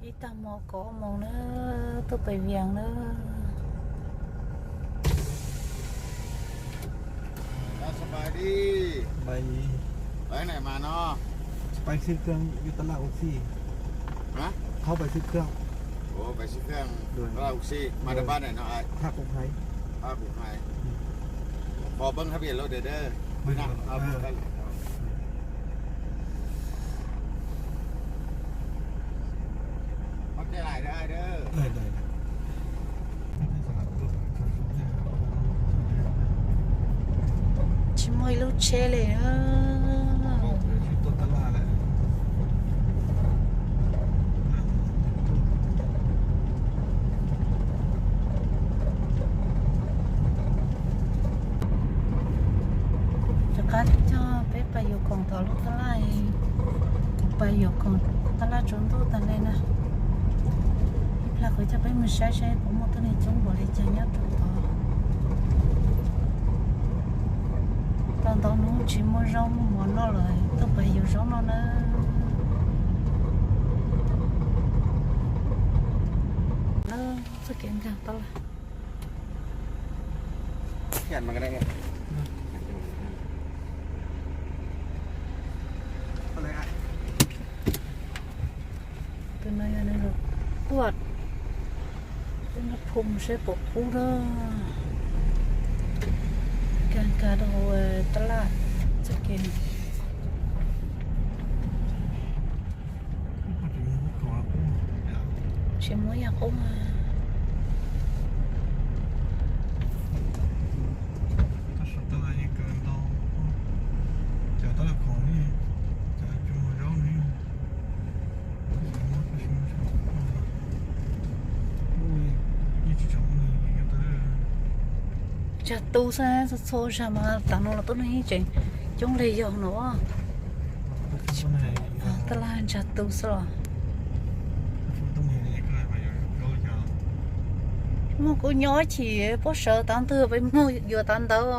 Ib tag hmo kaum ob moos na, tuaj pem Vias na. สบายดี ไปไหนมาเนาะ ไปซื้อเครื่องอยู่ตลาดโอซี ฮะ เขาไปซื้อเครื่อง โอ้ ไปซื้อเครื่อง อยู่ตลาดโอซี มาจากบ้านไหนเนาะไอ้ ท่ากุงไฮ ท่ากุงไฮ ขอเบิ่งทะเบียนรถเด้อ ไม่เอา เอาเบิ่งได้เลย Tsis muaj ib lub tsheb li na. Rov qab coj peb pais yuav khoom tom lub tab laj, pais yuav khoom tab laj tsaus ntuj tas li na. Ib plag kuv coj peb mus saib saib puas muaj tuab neeg coob npaum li cas nyob rau tod. Tau ntau hnub tsis muaj zaub muaj mov noj lawm, tuaj pais yuav zaub noj na. Txoj kev nkag tab laj. Tus no yog nws los kuaj, tus no phum saib puas qub na. Nkag nkag rau hauv tab laj txoj kev. Tsis muaj yam qub mas. Tsag tu xwb, txhua txhua zag mas tas no los tuab neeg yeej tseem coob li yog no. Tab laj ntsag tu xwb los. Muaj kuv nyob chim puab sawv tav ntug peb muag yuav tav ntawd.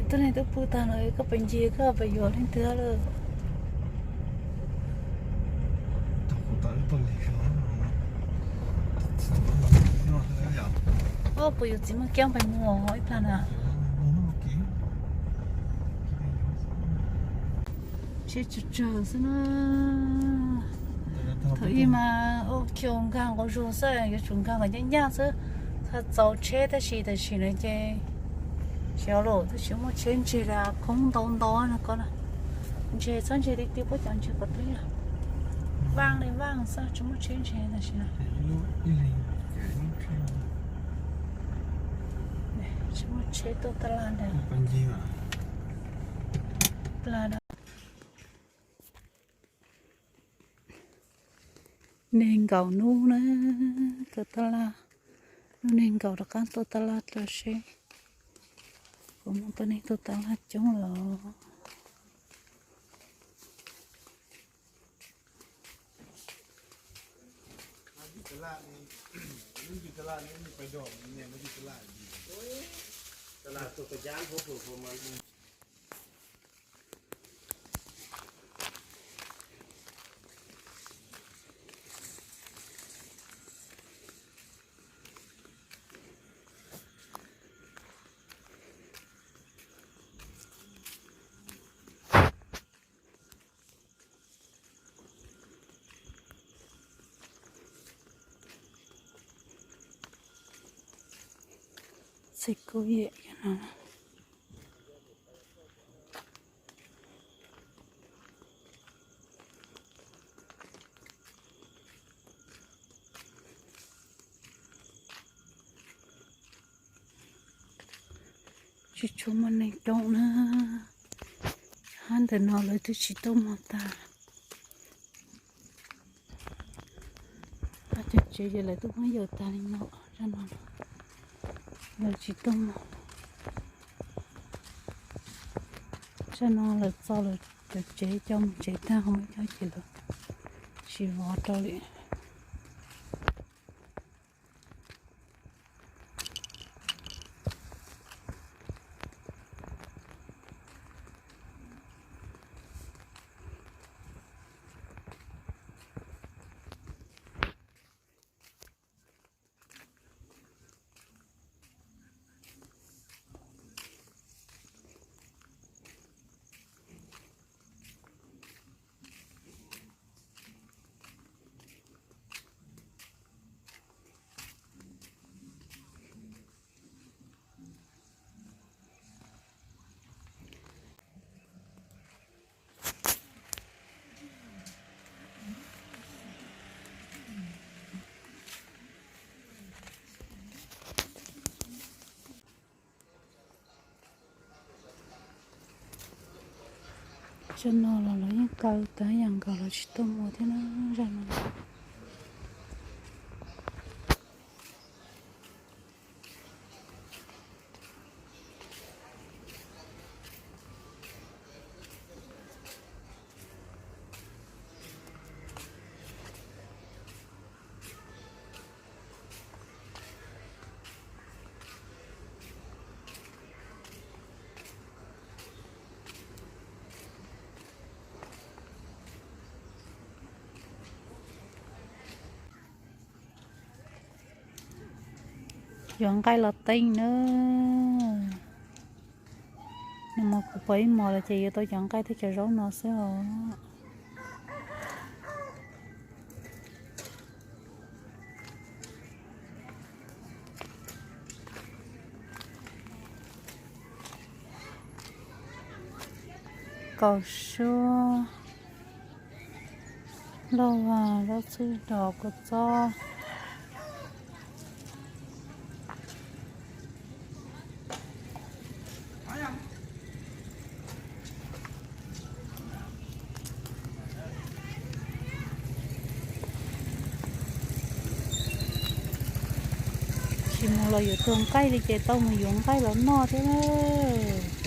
Tuab neeg twb pw tag no koj pes ncig koj pes yuav leej twg lawm. Puas yuav txiv muaj kiab pes muag ib plag na. Tsheb tsawg tsawg xwb na. Thaum ub mas ua kiag nkag nqus zug xwb, yuav tsum nkag kom ncaj ncaj xwb, txhaj txaus tsheb tab sis tam sim no ces xyov los twb tsis muaj tsheb ntseg li, khoob ntau ntau no ko. Ntseg txhob ntseg li tiag, puab cov ntseg kom deb, vaaj li vaaj xwb tsis muaj tsheb ntseg tam sim no. Tsis muaj tsheb tuaj taj laj ntag. Pla da. Neeg nkaum nub na, tuaj taj laj, lub neeg nkaum rov qab tuaj taj laj rau seb puas muaj tuab neeg tuaj taj laj coob lawm. Txiv kuj yam no. Tsis tshua muaj neeg coob na. Hab ntawm no lawv twb tsis tuaj muag tag. Cov tsev ces lawv twb muab yaws tag li no, zaj no lawv tsis tuaj muag. Zaj no lawv txo lawv cov tsev coj mus tsev tag, ho muab coj ces lawv tsis vov rau li. Zaum no los lawv yeej kaw tag yam nkaus, lawv tsis tuaj mus thiab na, zaum no. Yuav nqaij los teeb nawb. Nag hmo kuv pom ib hmos lawm ces yuav tau cov nqaij thiab cov zaub no xwb os. Kaum suab, lauj vas, zaub txhwb dos, kua txob. Tsis mus los yuav tuag nqaij li ces tau mus yuav nqaij los noj thiab lawm.